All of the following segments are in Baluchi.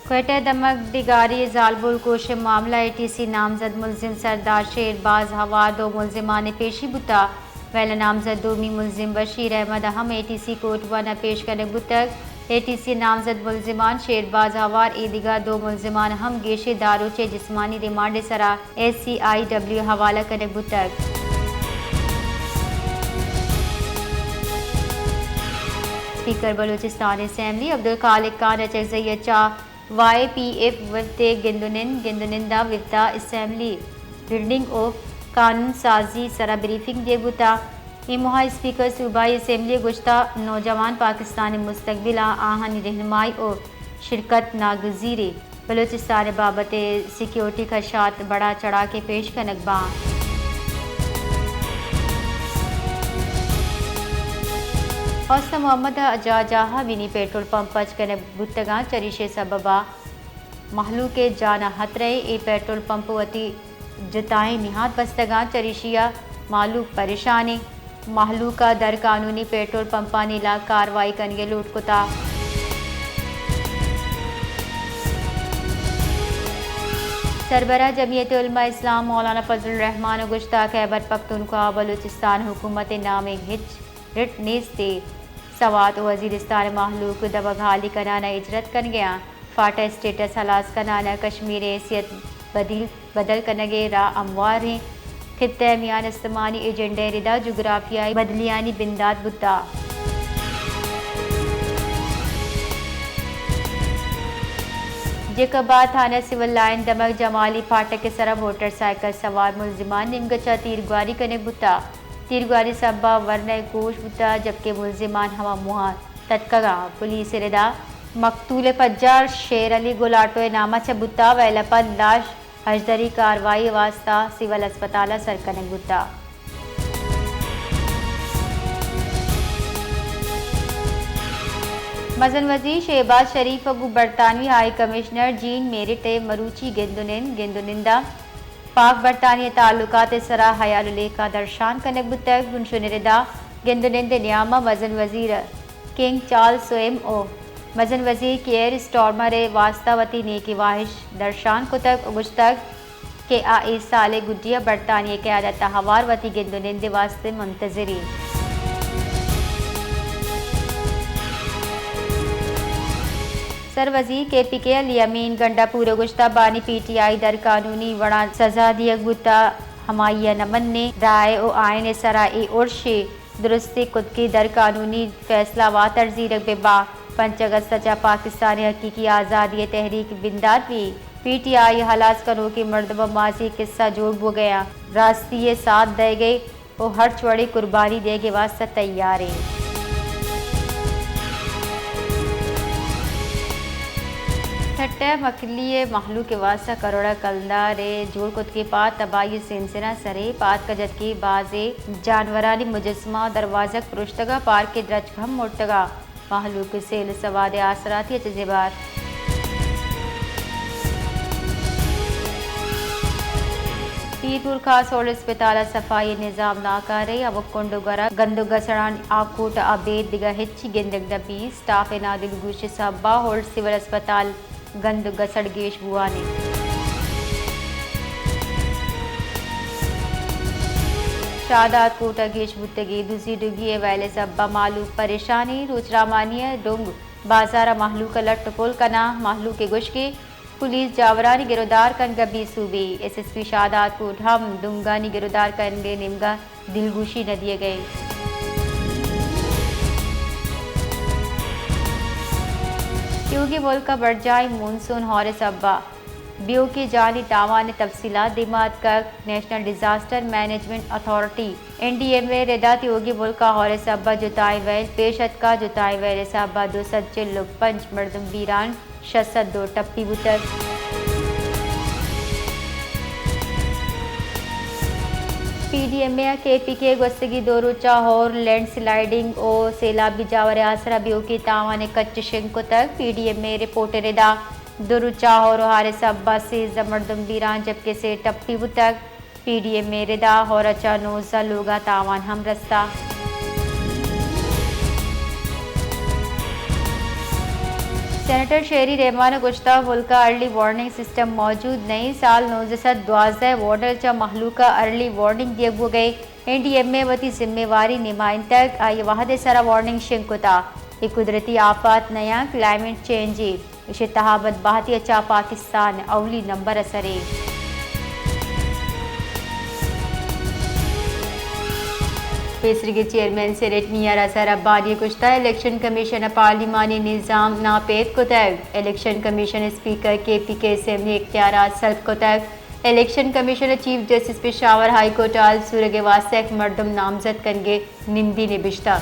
کوئٹہ ءِ دمگ ڈگاری ءِ زالبول کوش ءِ معاملہ ءَ اے ٹی سی نامزد ملزم سردار شیرباز ہوار دو ملزمان ءِ پیشی بوتگ۔ ویل ءَ نامزد دومی ملزم بشیر احمد ءَ ہم اے ٹی سی کوٹ ون ءَ پیش کنگ بوتگ۔ اے ٹی سی نامزد ملزمان شیرباز ہوار ءُ اے دگہ دو ملزمان ہم گیشیں داروچے ءِ جسمانی ریمانڈ ءِ سرا ایس سی آئی ڈبلیو ءَ حوالہ کنگ بوتگ۔ اسپیکر بلوچستان اسمبلی عبدالخالق خان اچکزئی ءَ چہ وائی پی ایف وفد ءِ گند ءُ نند، گند ءُ نند ءَ وفد ءَ اسمبلی بلڈنگ ءَ قانون سازی ءِ سرا بریفنگ دیگ بوتگ۔ اے موہ ءَ اسپیکر صوبائی اسمبلی ءَ گوشتگ، نوجوان پاکستان ءِ مستقبل ءُ آہانی رہنمائی ءُ شرکت ناگزیر اِنت۔ بلوچستان ءِ بابت ءَ سیکورٹی خدشات بڑا چڑھاکے پیش کنگ باں۔ حسن محمد ءَ جاہ جاہ ءَ منی پیٹرول پمپ پچ کنگ بوتگ اَنت، چریشی ءِ سبب ءَ مہلوک ءِ جان ءَ ہترہ اِنت۔ اے پیٹرول پمپ وتی جتائیں نہاد بستگ اَنت، چریشی ءَ مہلوک پریشان اِنت۔ مہلوک ءَ در قانونی پیٹرول پمپانی ہلاپ ءَ کاروائی کنگ ءِ لوٹ کتگ۔ سربراہ جمعیت علماء اسلام مولانا فضل الرحمان ءَ گوشتگ، خیبر پختونخوا ءُ بلوچستان ءِ حکومت ءِ نام ءَ ہچ رٹ نیست اِنت۔ سوات ءُ وزیرستان ءِ مہلوک دمگ ہالی کنان ءَ ہجرت کنگ ءَ اَنت۔ فاٹا اسٹیٹس ہلاس کنان ءَ کشمیر ءِ حیثیت بدیل، بدل کنگ ءِ راہ ہموار اِنت۔ خطہ ءِ میان استمانی ایجنڈا ءِ ردا جغرافیائی بدلیانی بندات بوتگ۔ جیکب آباد تھانہ سول لائن دمگ جمالی پھاٹک ءِ سرا موٹر سائیکل سوار ملزمان نیمگ ءَ چہ تیرگواری کنگ بوتگ۔ تیرگواری سبب ءَ ورنا ءِ کوش بوتگ، جبکہ ملزمان ہما موہ ءَ تتکگ اَنت۔ پولیس ءِ ردا مقتول ءِ پجار شیر علی گلاٹو ءِ نام ءَ چہ بوتگ، ویل ءَ پد لاش ہژدری کاروائی ءِ واستہ سول ہسپتال ءَ سر کنگ بوتگ۔ مزن وزیر شہباز شریف ءَ گوں برطانوی ہائی کمشنر جین میرٹ ءِ مروچی گند ءُ نند، گند ءُ نند ءَ پاک برطانیہ تعلقات ءِ سرا ہیال ءُ لیکہ درشان کنگ بوتگ۔ بنشون ءِ ردا گند ءُ نند ءِ نیام ءَ مزن وزیر کنگ چارلس سوئم ءُ مزن وزیر کیئر سٹارمر ءِ واستہ وتی نیکیں واہش درشان کتگ ءُ گوشتگ کہ آ اے سال ءِ گڈی ءَ برطانیہ ءِ قیادت ءَ ہوار وتی گند ءُ نند ءِ واستہ منتظر اِنت۔ سر وزیر کے پی کے علی امین گنڈا پور ءَ گوشتگ، بانی پی ٹی آئی در قانونی وڑاں سزا دیگ بوتگ، ہمائی ءَ نہ منیں۔ رائے ءُ آئین ءِ سرا اے ارش ءِ درستیں کتگیں در قانونی فیصلہ واتر زیرگ بہ باں۔ پنچ اگست ءَ چہ پاکستان ءِ حقیقی آزادی ءِ تحریک بندات بیت۔ پی ٹی آئی ءِ ہلاس کنوکیں مردماں ماضی ءِ قصہ جوڑ بوگ ءَ اَنت، راستی ءِ ساتھ دئیگ ءَ ءُ ہرچ وڑیں قربانی دیگ ءِ واستہ تیار اِنت۔ ٹھٹہ ءِ مکلی ءِ مہلوک ءِ واستہ کروڑ ءِ کلدار ءِ جوڑ کتگیں پاد تباہی ءِ سیمسراں سر اِنت۔ پاد کجتگیں بازیں جانورانی مجسمہ ءُ دروازگ پروشتگ ءُ پارک ءِ درچک ہم مرتگ اَنت۔ مہلوک سیل ءُ سواد ءِ آسراتی ءَ چہ زبہر۔ پیرپور خاص ہیلتھ اسپتال ءِ صفائی ءِ نظام ناکارہ، ہمک کنڈ ءُ گورا گند ءُ گسڑانی آکوٹ ءَ ابید دگہ ہچی گندگ نہ بیت۔ اسٹاف ءِ نادلگوشی ءِ سبب ءَ ہیلتھ سول اسپتال گند ءُ گسڑ گیش بوان اِنت۔ شاہداد کوٹ ءَ گیش بوتگیں دزی ڈگی ءِ ویل ءِ سبب ءَ مہلوک پریشان اِنت۔ روچ رامانی ءِ ڈنگ بازار ءَ مہلوک ءَ لٹ ءُ پل کناں۔ مہلوک ءِ گوشگ اِنت پولیس جاورانی گرودار کنگ ءَ بے سوب اِنت۔ ایس ایس پی شاہداد کوٹ ہم ڈنگانی گرودار کنگ ءِ نیمگ ءَ دلگوشی نہ دیگ ءَ اِنت۔ تیوگیں ملک ءَ برجاہیں مونسون ہور ءِ سبب ءَ بیوکیں جانی تاوان ءِ تفصیلات دیما اتکگ۔ National disaster management authority, N D M A, ءِ ردا تیوگیں ملک ءَ ہور ءِ سبب ءَ جتائیں ویل پیش اتکگ۔ جتائیں ویل ءِ سبب ءَ دو سد چل ءُ پنچ مردم بیران، شش سد دو ٹپی بوتگ۔ پی ڈی ایم اے ءُ کے پی کے ءِ گوستگیں دو روچ ءَ ہور لینڈ سلائیڈنگ ءُ سیلابی جاور ءِ آسرا بیوکیں تاوان ءِ کچ شنگ کتگ۔ پی ڈی ایم اے ءِ رپورٹ ءِ ردا دو روچ ءَ ہور ءُ ہار ءِ سبب ءَ سیزدہ مردم بیران جبکہ سے ٹپی بوتگ۔ پی ڈی ایم اے ءِ ردا ہور ءَ چہ نوزدہ لوگ ءَ تاوان ہم رستہ۔ سینیٹر شیری رحمان ءَ گوشتگ، ملک ءَ ارلی وارننگ سسٹم موجود نہ اِنت، سال نوزدہ سد دوازدہ ءَ ماڈل چہ مہلوک ءَ ارلی وارننگ دیگ بوگ ءَ اِنت، این ڈی ایم اے وتی ذمہ واری نمائینتگ، آئی ءَ وہد ءِ سرا وارننگ شنگ کتگ، اے قدرتی آفات نہ اِنت، کلائمیٹ چینج اِنت۔ ایشی ءِ تہا بدبہتی ءَ چہ پاکستان اولی نمبر ءَ سر اِنت۔ پیسریگیں چیئرمین سینیٹ میاں رضا ربانی ءَ گوشتگ، الیکشن کمیشن ءَ پارلیمانی نظام ناپید کتگ، الیکشن کمیشن ءَ اسپیکر کے پی کے اسمبلی اختیارات سلب کتگ، الیکشن کمیشن ءَ chief justice Peshawar high court ءَ حال زورگ ءِ واستہ یک مردم نامزد کنگ ءِ نمدی نبشتہ۔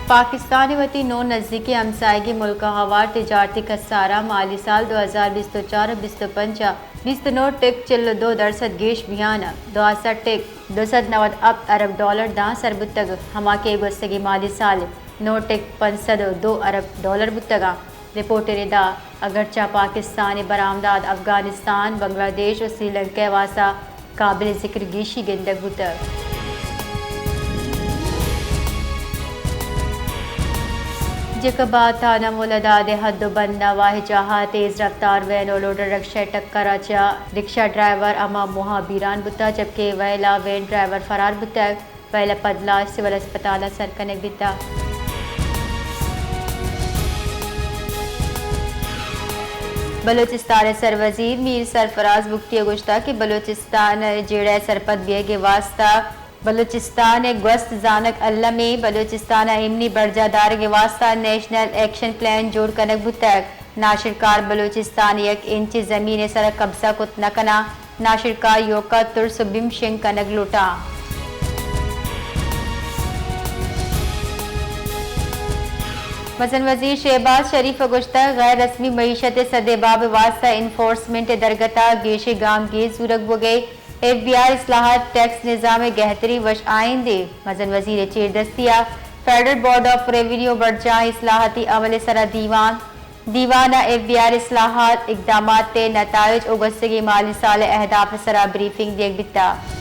پاکستان ءَ وتی نو نزیکیں ہمساہگی ملک ءَ ہوار تجارتی کساراں مالی سال دو ہزار بیست ءُ چار ءُ بیست ءُ پنچ ءَ بیست ءُ نو ٹک چل ءُ دو درسد گیش بیان ءَ دوازدہ ٹک دو سد نود ہپت ارب ڈالر داں سر بوتگ، ہما کہ گوستگیں مالی سال ءَ نو ٹک پنچ سد ءُ دو ارب ڈالر بوتگ اَنت۔ رپورٹ ءَ ردا، اگرچہ پاکستان ءِ برآمدات افغانستان، بنگلہ دیش ءُ سری لنکا ءِ واستہ قابل ذکر گیشی گندگ بوتگ۔ جیکب ءَ تھانہ مولاداد ءِ حد ءُ بند ءَ واہجاہ ءَ تیز رفتار وین ءُ لوڈر رکشہ ءِ ٹکر ءَ چہ رکشہ ڈرائیور ہما موہ ءَ بیران بوتگ، جبکہ ویل ءَ وین ڈرائیور فرار بوتگ۔ ویل ءَ پد لاش سول ہسپتال ءَ سر کنگ بیتگ۔ بلوچستان ءِ سروزیر میر سرفراز بگٹی ءَ گوشتگ کہ بلوچستان ءِ جیڑہ ءِ سرپد بیگ ءِ واستہ بلوچستان ءِ گوست زانگ الم اِنت، بلوچستان ءَ ایمنی برجاہ دارگ ءِ واستہ نیشنل ایکشن پلان جوڑ کنگ بوتگ۔ ناشرکار بلوچستان ءِ یک انچیں زمین ءِ سرا قبضہ کت نہ کناں، ناشرکار ایوکا ترس ءُ بیم شنگ کنگ لوٹاں۔ مزن وزیر شہباز شریف ءَ گوشتگ، غیر رسمی معیشت ءِ سد ءِ باب ءِ واستہ انفورسمنٹ ءِ درگت ءَ گیشیں گامگیج زورگ بوگ ءَ، ایف بی آر اصلاحات ٹیکس نظام ءِ گہتریں وش آئندے۔ مزن وزیر ءِ چیردستی ءَ فیڈرل بورڈ آف ریونیو برجاہیں اصلاحاتی عمل ءِ سرا دیوان، دیوان ءَ ایف بی آر اصلاحات، اقدامات ءِ نتائج ءُ گوستگیں مالی سال ءِ اہداف ءِ سرا بریفنگ دیگ بیتگ۔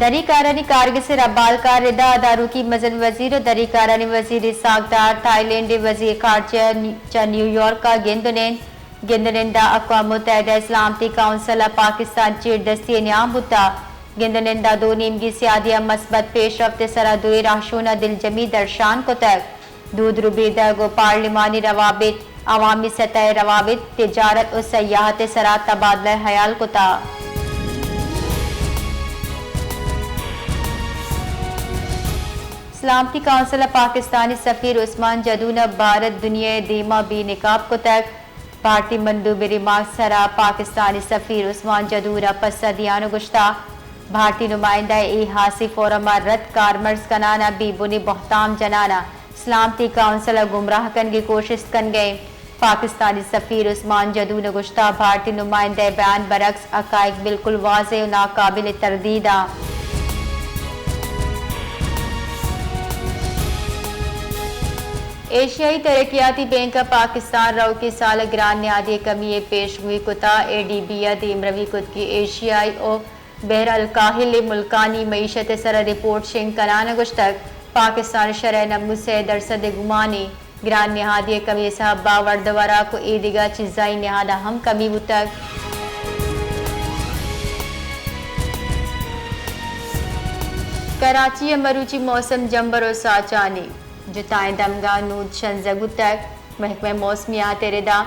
دری کارانی کارگس ءِ ربالکار ردا اداروکی مزن وزیر ءُ دری کارانی وزیر اسحاق ڈار تھائی لینڈ ءِ وزیر خارجہ چہ نیویارک ءَ گند ءُ نند۔ گند ءُ نند ءَ اقوام متحدہ ءِ سلامتی کونسل ءَ پاکستان چیردستی ءِ نیام بوتگ۔ گند ءُ نند ءَ دو نیمگی سیادی ءِ مثبت پیشرفت ءِ سرا دوئیں راہشون ءَ دلجمی درشان کتگ۔ دود ربیدگ ءُ پارلیمانی روابط، عوامی سطح ءِ روابط، تجارت ءُ سیاحت ءِ سرا تبادلہ ہیال کتگ۔ سلامتی کونسل ءَ پاکستانی سفیر عثمان جدون ءَ بھارت دنیا ءِ دیما بے نقاب کتگ۔ بھارتی مندوب ءِ ریمارکس ءِ سرا پاکستانی سفیر عثمان جدون ءَ پسہ دیان ءُ گوشتگ، بھارتی نمائندہ ءِ اے ہاسیں فورم ءَ رد کارمرز کنان ءَ بے بنیں بہتام جنان ءَ سلامتی کونسل ءَ گمراہ کنگ ءِ کوشست کنگ ءَ اِنت۔ پاکستانی سفیر عثمان جدون ءَ گوشتگ، بھارتی نمائندہ ءِ بیان برعکس حقائق بالکل واضح ءُ ناقابل تردید اَنت۔ ایشیائی ترقیاتی بینک ءَ پاکستان ءَ روکی سال ءَ گران نہادی ءِ کمی ءِ پیشگوئی کتگ، اے ڈی بی ءَ دیمروی کت کہ ایشیائی ءُ بحر الکاہل ءِ ملکانی معیشت ءِ سرا رپورٹ شنگ کنان ءَ گوشتگ، پاکستان ءِ شرح نمو سے درسد ءِ گمان اِنت۔ گران نہادی ءِ کمی ءِ سبب ءَ ورد ءُ وراک ءُ اے دگہ چیزانی نہاد ءَ ہم کمی بوتگ۔ کراچی ءَ مروچی موسم جمبر ءُ ساچانی، جتائیں دمگاں نود شنزگ بوتگ۔ محکمہ موسمیات ءِ ردا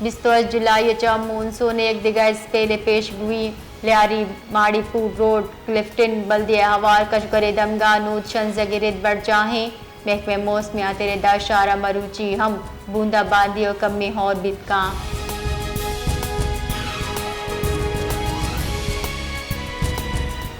بیست ءُ ہشت جولائی ءَ چہ مون سون ءِ یک دگہ اسپیل ءِ پیشگوئی، لیاری، ماڑی پور روڈ، کلفٹن، بلدیہ ہوار، کشگرے دمگاں نود شنزگ ءِ رد برجاہ اِنت۔ محکمہ موسمیات ءِ ردا شار ءَ مروچی ہم بوندا باندی ءُ کمیں ہور بیت کنت۔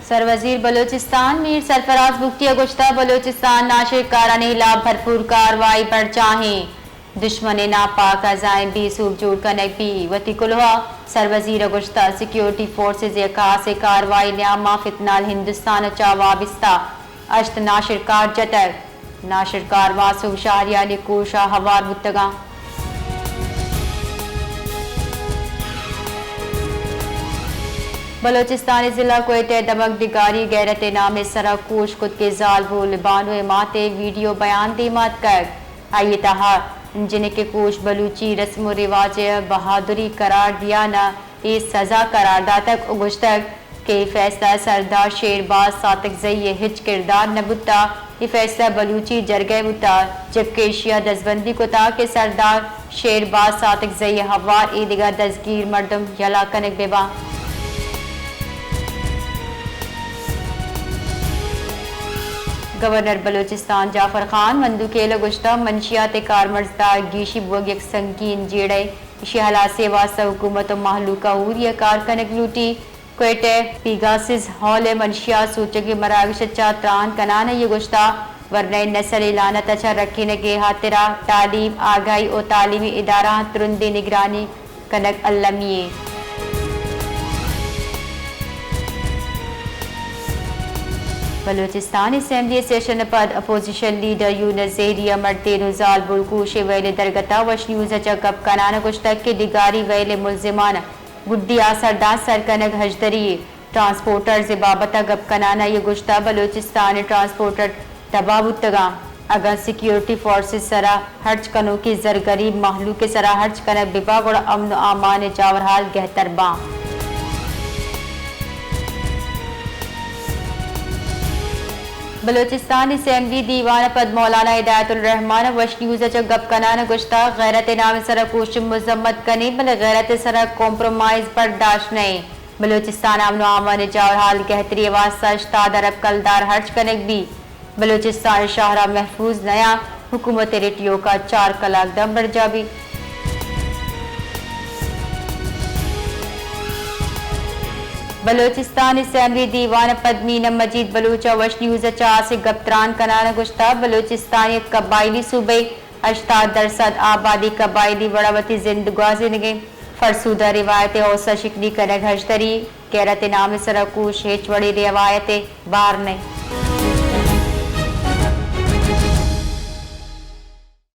سروزیر بلوچستان میر سرفراز بگٹی ءَ گوشتگ، بلوچستان ءَ ناشرکارانی ہلاپ بھرپور کاروائی برجاہ اِنت۔ دشمن ءِ ناپاک اعضائیں بے سوب جوڑ کنگ بیت۔ وتی کلوہ ءَ سروزیر ءَ گوشتگ، سیکورٹی فورسز ءِ یک ہاسیں کاروائی ءِ نیام ءَ فتنال ہندوستان ءَ چہ وابستہ ہشت ناشرکار جتگ۔ ناشرکار ماسوم شہریانی کوش ءَ ہوار بوتگ اَنت۔ بلوچستان ءِ ضلع کوئٹہ ءِ دمگ ڈگاری غیرت ءِ نام ءِ سرا کوش کت کہ زالبول بانو ءِ مات ءِ ویڈیو بیان دیما اتکگ۔ آئی ءِ تہا جنک ءِ کوش بلوچی رسم ءُ رواج ءِ بہادری قرار دیان ءَ اے سزا قرار داتگ ءُ گوشتگ کہ اے فیصلہ سردار شیرباز ساتکزئی ءِ ہچ کردار نہ بوتہ، اے فیصلہ بلوچی جرگہ ءِ بوتہ، جبکہ ایشی ءَ دزبندی کتہ کہ سردار شیرباز ساتکزئی ءِ ہوار اے دگہ دزگیر مردم یلہ کنگ بہ باں۔ گورنر بلوچستان جعفر خان مندوخیل ءَ گوشتہ، منشیات ءِ کارمرز ءِ گیشی بوگ یک سنگین جیڑہ ءِ، ایشی ءِ ہلاسی ءِ واستہ حکومت ءُ مہلوک ءَ ہوری ءَ کار کنگ لوٹی۔ کوئٹہ ءِ پیگاسس ہال ءِ منشیات سوچگی مراگش ءَ چہ تران کنان ءَ آئی ءَ گوشتہ، ورنائیں نسل ءِ لعنت ءَ چہ رکینگ ءِ ہاترا تعلیم، آگاہی ءُ تعلیمی ادارہاں ترندیں نگرانی کنگ المی ایں۔ بلوچستان اسمبلی ءِ سیشن ءَ پد اپوزیشن لیڈر یونس زہری ءَ مردین ءُ زالبول کوش ءِ ویل ءِ درگت ءَ وش نیوز ءَ چہ گپ کنان ءَ گوشتگ کہ ڈگاری ویل ءِ ملزمان ءَ گڈی آسردان سر کنگ ہژدری یے۔ ٹرانسپورٹرز ءِ بابت ءَ گپ کنان ءَ آئی ءَ گوشتہ، بلوچستان ءِ ٹرانسپورٹر تباہ بوتگاں۔ اگاں سیکیورٹی فورسز ءِ سرا ہرچ کنوکیں زر گریب مہلوک ءِ سرا ہرچ کنگ بہ باں، گڑا امن ءُ امان ءِ جاورحال گہتر باں۔ بلوچستان اسمبلی دیوان ءَ پد مولانا ہدایت الرحمان ءَ وش نیوز ءَ چہ گپ کنان ءَ گوشتہ، غیرت ءِ نام ءِ سرا کوش ءِ مذمت کنیں، بلے غیرت ءِ سرا کمپرومائز برداشت نہ ایں۔ بلوچستان ءِ امن ءُ امان ءِ جاورحال گہتری ءِ واستہ ہشتاد ارب کلدار ہرچ کنگ بی۔ بلوچستان ءِ شاہراہ محفوظ نیاں، حکومت ءِ ریڈیو کا چار کلاک دم برجا بی۔ بلوچستان اسمبلی دیوان ءَ پد مینہ مجید بلوچ ءَ وش نیوز ءَ چہ آس ءِ گپ تران کنان ءَ گوشتہ، بلوچستان یک قبائلی صوبہ، ہشتاد درسد آبادی قبائلی وڑ ءَ وتی زند گوازینگ ءَ ایں۔ فرسودہ روایت ءِ ہوسہ شکنی کنگ ہژدری، غیرت ءِ نام ءِ سرا کوش ہچ وڑیں روایت ءِ بار نہ ایں۔